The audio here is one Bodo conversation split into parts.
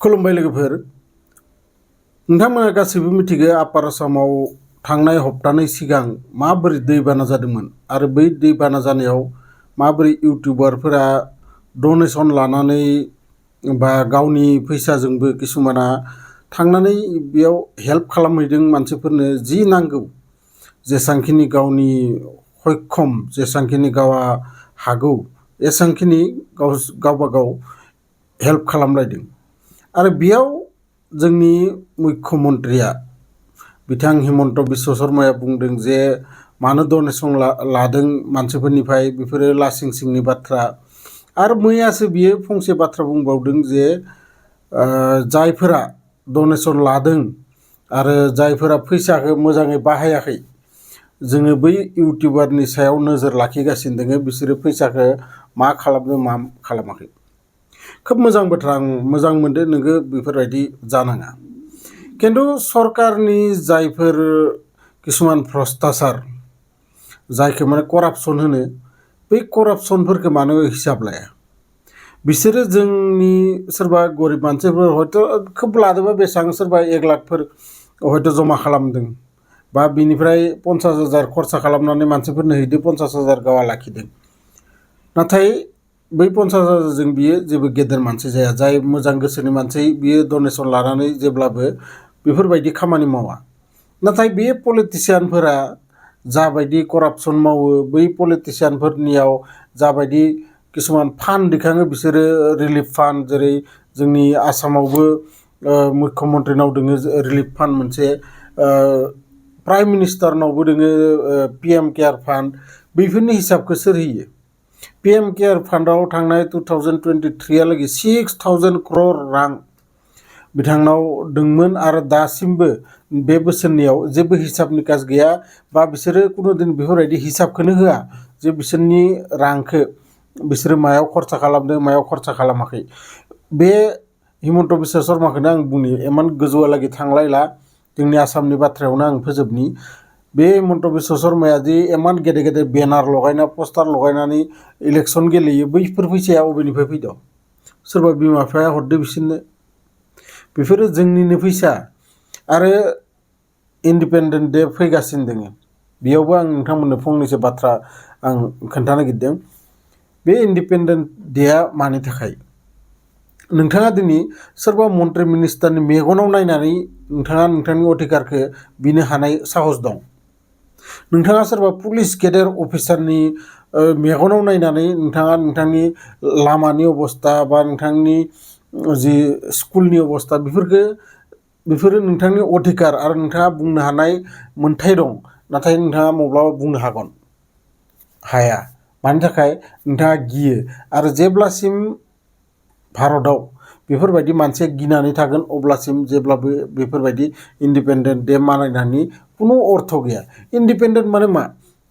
खुलुमबाय लोगोफोर नोंथांमोना गासैबो मिथिगौ आपार आसामाव थांनाय हप्तानै सिगां माबोरै दैबाना जादोंमोन आरो बै दैबाना जानायाव माबोरै इउटिउबारफोरा डनेसन लानानै बा गावनि फैसाजोंबो किसुमाना थांनानै बेयाव हेल्प खालामहैदों मानसिफोरनो जि नांगौ जेसांखिनि गावनि सक्षम जेसांखिनि गावा हागौ एसांखिनि गावबा गाव हेल्प खालामलायदों आरो बेयाव जोंनि मुख्यमन्त्रिया बिथां हिमन्त बिश्व शर्माया बुंदों जे मानो डनेसन लादों मानसिफोरनिफ्राय बेफोरो लासिं सिंनि बाथ्रा आरो मैयासो बियो फंसे बाथ्रा बुंबावदों जे जायफोरा डनेसन लादों आरो जायफोरा फैसाखौ मोजाङै बाहायाखै जोङो बै इउटिउबारनि सायाव नोजोर लाखिगासिनो दङ बिसोरो फैसाखौ मा खालामदों मा खालामाखै खोब मोजां बाथ्रा आं मोजां मोनदों नोङो बेफोरबायदि जानाङा खिन्थु सरकारनि जायफोर किसुमान भ्रष्टाचार जायखौ माने करापसन होनो बै करापसनफोरखौ मानो हिसाब लाया बिसोरो जोंनि सोरबा गरिब मानसिफोर हयथ' खोब लादोंबा बेसेबां सोरबा 1 लाखफोर हयथ' जमा खालामदों बा बिनिफ्राय 50,000 खरसा खालामनानै मानसिफोरनो हैदो 50,000 गावा लाखिदों नाथाय बै 50,000 जों बियो जेबो गेदेर मानसि जाया जाय मोजां गोसोनि मानसि बियो डनेसन लानानै जेब्लाबो बेफोरबायदि खामानि मावा नाथाय बे पलिटिशियानफोरा जाबायदि करापसन मावो बै पलिटिशियानफोरनियाव जाबायदि किसुमान फान्ड दिखाङो बिसोरो रिलिफ फान्ड जेरै जोंनि आसामावबो मुख्यमन्त्रिनाव दोङो रिलिफ फान्ड मोनसे प्राइम मिनिस्टारनावबो दोङो PM केयार फान्ड बैफोरनि हिसाबखौ सोर होयो PM केयार फान्डआव थांनाय 2023 लागि 6,000 crore रां बिथांनाव दंमोन आरो दासिमबो बे बोसोरनियाव जेबो हिसाब निकास गैया बा बिसोरो कुनु दिन बेफोरबायदि हिसाबखौनो होआ जे बिसोरनि रांखौ बिसोरो मायाव खरसा खालामदों मायाव खरसा खालामाखै बे हिमन्त बिश्व शर्माखौनो आं बुंनि इमान गोजौआलागै थांलायला जोंनि आसामनि बाथ्रायावनो आं फोजोबनि बे हिमन्त बिश्व शर्माया दि इमान गेदेर गेदेर बेनार लगायना पस्टार लगायनानै इलेक्सन गेलेयो बैफोर फैसाया बबेनिफ्राय फैदों सोरबा बिमा बिफाया हरदो बिसोरनो बेफोरो जोंनिनो फैसा आरो इन्डिपेन्डेन्ट डे फैगासिनो दङ बेयावबो आं नोंथांमोननो फंनैसो बाथ्रा आं खोन्थानो नागिरदों बे इन्डिपेन्डेन्ट डेआ मानि थाखाय नोंथाङा दिनै सोरबा मन्त्रि मिनिस्टारनि मेगनाव नायनानै नोंथाङा नोंथांनि अधिकारखौ बिनो हानाय साहस दं नोंथाङा सोरबा पुलिस गेदेर अफिसारनि मेगनाव नायनानै नोंथाङा नोंथांनि लामानि अबस्था बा नोंथांनि जि स्कुलनि अबस्था बेफोरो नोंथांनि अधिकार आरो नोंथाङा बुंनो हानाय मोन्थाय दं नाथाय नोंथाङा माब्लाबा बुंनो हागोन हाया मानि थाखाय नोंथाङा गियो आरो जेब्लासिम भारतआव बेफोरबायदि मानसिया गिनानै थागोन अब्लासिम जेब्लाबो बेफोरबायदि इन्डिपेन्डेन्ट डे मानायनायनि कुनु अर्थ गैया इन्डिपेन्डेन्ट माने मा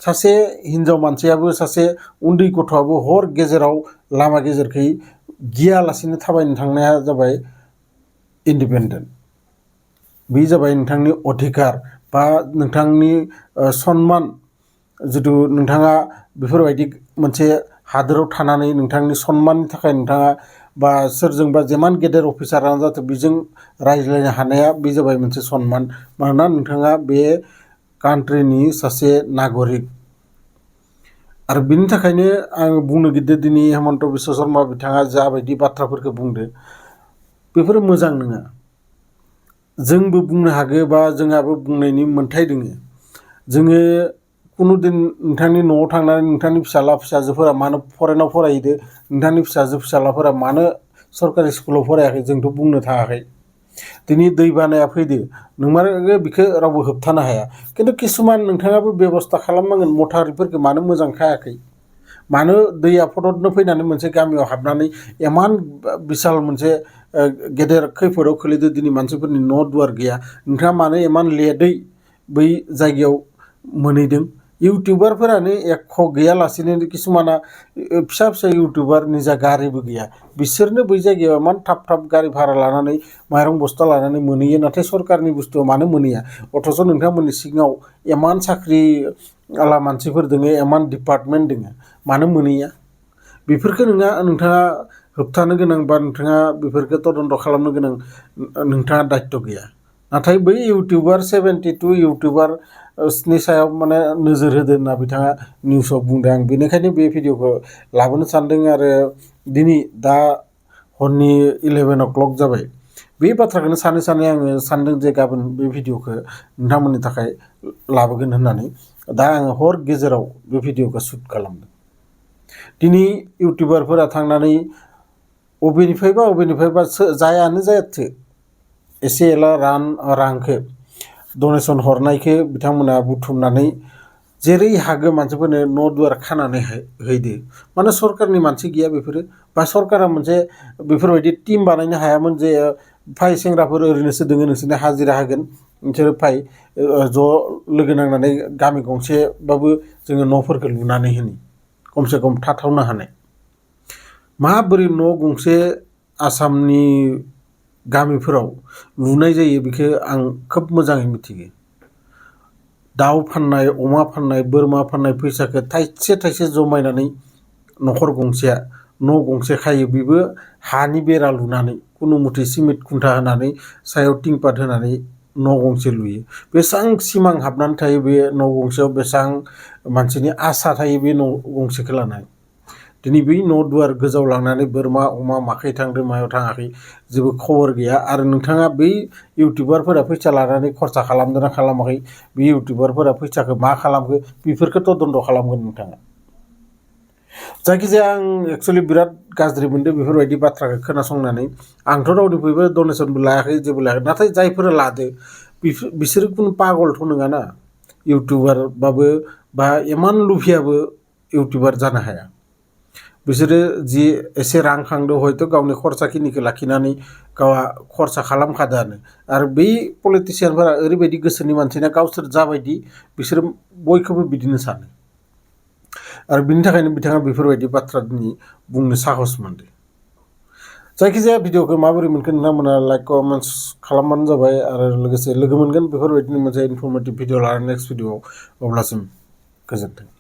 सासे हिन्जाव मानसियाबो सासे उन्दै गथ'आबो हर गेजेराव लामा गेजेरखै गियालासिनो थाबायनो थांनाया जाबाय इन्डिपेन्डेन्ट बे जाबाय नोंथांनि अधिकार बा नोंथांनि सन्मान जिथु नोंथाङा बेफोरबायदि मोनसे हादोराव थानानै नोंथांनि सन्माननि थाखाय नोंथाङा बा सोरजोंबा जेमान गेदेर अफिसारानो जाथों बेजों रायज्लायनो हानाया बे जाबाय मोनसे सन्मान मानोना नोंथाङा बे कान्ट्रिनि सासे नागरिक आरो बिनि थाखायनो आं बुंनो गिदिर दिनै हिमन्त बिश्व शर्मा बिथाङा जाबायदि बाथ्राफोरखौ बुंदो बेफोरो मोजां नङा जोंबो बुंनो हागौ बा जोंहाबो बुंनायनि मोन्थाय दङ जोङो कुनु दिन नोंथांनि न'आव थांनानै नोंथांनि फिसाला फिसाजोफोरा मानो फरेनाव फरायहैदो नोंथांनि फिसाजो फिसालाफोरा मानो सरकारि स्कुलाव फरायाखै जोंथ' बुंनो थाङाखै दिनै दै बानाया फैदो नोंमारगो बेखौ रावबो होबथानो हाया खिन्थु किसुमान नोंथाङाबो बेबस्था खालामनांगोन मथारिफोरखौ मानो मोजां खायाखै मानो दैया फट'नो फैनानै मोनसे गामियाव हाबनानै इमान बिशाल मोनसे गेदेर खैफोदाव खोलैदो दिनै मानसिफोरनि न' दुवार गैया नोंथाङा मानो इमान लेटै बै जायगायाव मोनहैदों इउटिउबारफोरानो एख' गैयालासेनो किसुमाना फिसा फिसा इउटिउबार निजा गारिबो गैया बिसोरनो बै जायगायाव इमान थाब थाब गारि भारा लानानै माइरं बस्ता लानानै मोनहैयो नाथाय सरकारनि बुस्थुआव मानो मोनहैया अथ'स' नोंथांमोननि सिगाङाव इमान साख्रि आला मानसिफोर दङ इमान डिपार्टमेन्ट दङ मानो मोनहैया बेफोरखौ नोंथाङा होबथानो गोनां बा नोंथाङा बेफोरखौ तदन्त खालामनो गोनां नोंथाङा दायित्व गैया। नाथाय बै इउटिउबार 72 इउटिउबारनि सायाव माने नोजोर होदो होनना बिथाङा निउसाव बुंदों। आं बेनिखायनो बे भिडिअखौ लाबोनो सानदों आरो दिनै दा हरनि 11 o'clock जाबाय। बे बाथ्राखौनो सानै सानै आङो सानदों जे गाबोन बे भिडिअखौ नोंथांमोननि थाखाय लाबोगोन होननानै। दा आङो हर गेजेराव बे भिडिअखौ शुट खालामदों। दिनै इउटिउबारफोरा थांनानै बबेनिफ्रायबा जायानो जायाथों एसे एला रांखौ डनेसन हरनायखौ बिथांमोना बुथुमनानै जेरै हागौ मानसिफोरनो न' दुवार खानानै हैदो। माने सरकारनि मानसि गैया बेफोरो, बा सरकारा मोनसे बेफोरबायदि टिम बानायनो हायामोन जे फाय सेंग्राफोर ओरैनोसो दोङो नोंसोरनो हाजिरा होगोन नोंसोरो फाय ज' लोगो नांनानै गामि गंसेबाबो जोङो न'फोरखौ लुनानै होनि खमसे खम थाथावनो हानाय। माबोरै न' गंसे आसामनि गामिफोराव लुनाय जायो बेखौ आं खोब मोजाङै मिथिगो। दाउ फाननाय, अमा फाननाय, बोरमा फाननाय फैसाखौ थाइसे थाइसे जमायनानै न'खर गंसेया न' गंसे खायो। बेबो हानि बेरा लुनानै खुनु मथे सिमेन्ट खुन्था होनानै सायाव टिंपाट होनानै न' गंसे लुयो। बेसेबां सिमां हाबनानै थायो बे न' गंसेयाव, बेसेबां मानसिनि आसा थायो बे न' गंसेखौ लानानै। दिनै बै न' दुवार गोजावलांनानै बोरमा अमा माखै थांदों मायाव थाङाखै जेबो खबर गैया। आरो नोंथाङा बै इउटिउबारफोरा फैसा लानानै खरसा खालामदोंना खालामाखै, बे इउटिउबारफोरा फैसाखौ मा खालामखो बेफोरखौ तदन्त खालामगोन नोंथाङा। जायखिजाया आं एक्सुवेलि बिराद गाज्रि मोनदों बेफोरबायदि बाथ्राखौ खोनासंनानै। आंथ' रावनिफ्रायबो डनेसनबो लायाखै जेबो लायाखै। नाथाय जायफोरा लादो बिसोरो खुनु पागलथ' नङाना। इउटिउबारबाबो बा इमान लुभियाबो इउटिउबार जानो हाया। बिसोरो जि एसे रां खांदों हयथ' गावनि खरसाखिनिखौ लाखिनानै गावहा खरसा खालामखादोआनो। आरो बै पलिटिसियानफोरा ओरैबायदि गोसोनि मानसिना गावसोर जाबायदि बिसोरो बयखौबो बिदिनो सानो। आरो बिनि थाखायनो बिथाङा बेफोरबायदि बाथ्रा दिनै बुंनो साहस मोनदों। जायखिजाया भिडिअखौ माबोरै मोनखो नोंथांमोना लाइक कमेन्ट्स खालामबानो जाबाय। आरो लोगोसे लोगो मोनगोन बेफोरबायदिनो मोनसे इनफरमेटिभ भिडिअ लानानै नेक्स्ट भिडिअआव। अब्लासिम गोजोन्थों।